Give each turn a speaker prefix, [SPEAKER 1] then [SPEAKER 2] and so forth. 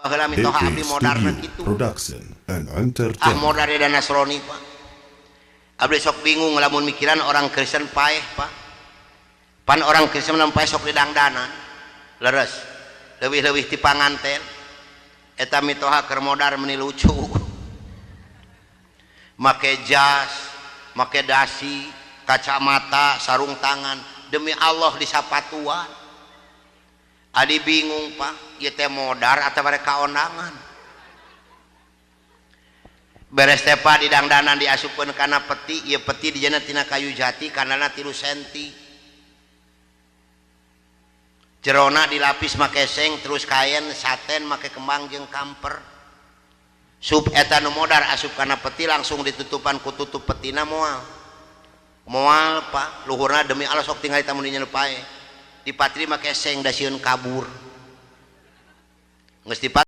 [SPEAKER 1] Baheula mitoha
[SPEAKER 2] DP
[SPEAKER 1] abdi modarna
[SPEAKER 2] Studio
[SPEAKER 1] kitu.
[SPEAKER 2] Production and
[SPEAKER 1] Ah,
[SPEAKER 2] Entertainment.
[SPEAKER 1] Modar da Nasrani, Pak. Abdi sok bingung lamun mikiran orang Kristen paeh, Pak. Pan orang Kristen lamun paeh sok didangdanan. Leres. Leuwih-leuwih ti panganten. Eta mitoha keur modar meuni lucu. Make jas, make dasi, kacamata, sarung tangan, demi Allah disapatuan. Adi bingung, Pak, ieu teh modar atau mereka ondangan. Beres teh, Pak, didangdanan, diasupkeun kana peti, ieu peti dijana tina kayu jati, kandana 3 senti. Jerona dilapis make seng, terus kain saten make kembang jeung kamper. Sup eta nu modar asup kana peti, langsung ditutupan ku tutup petina, moal. Moal, Pak, luhurna demi Allah sok tinggal tamu dinya nu paeh. Dipatri make seng da sieun kabur. Geus dipatri.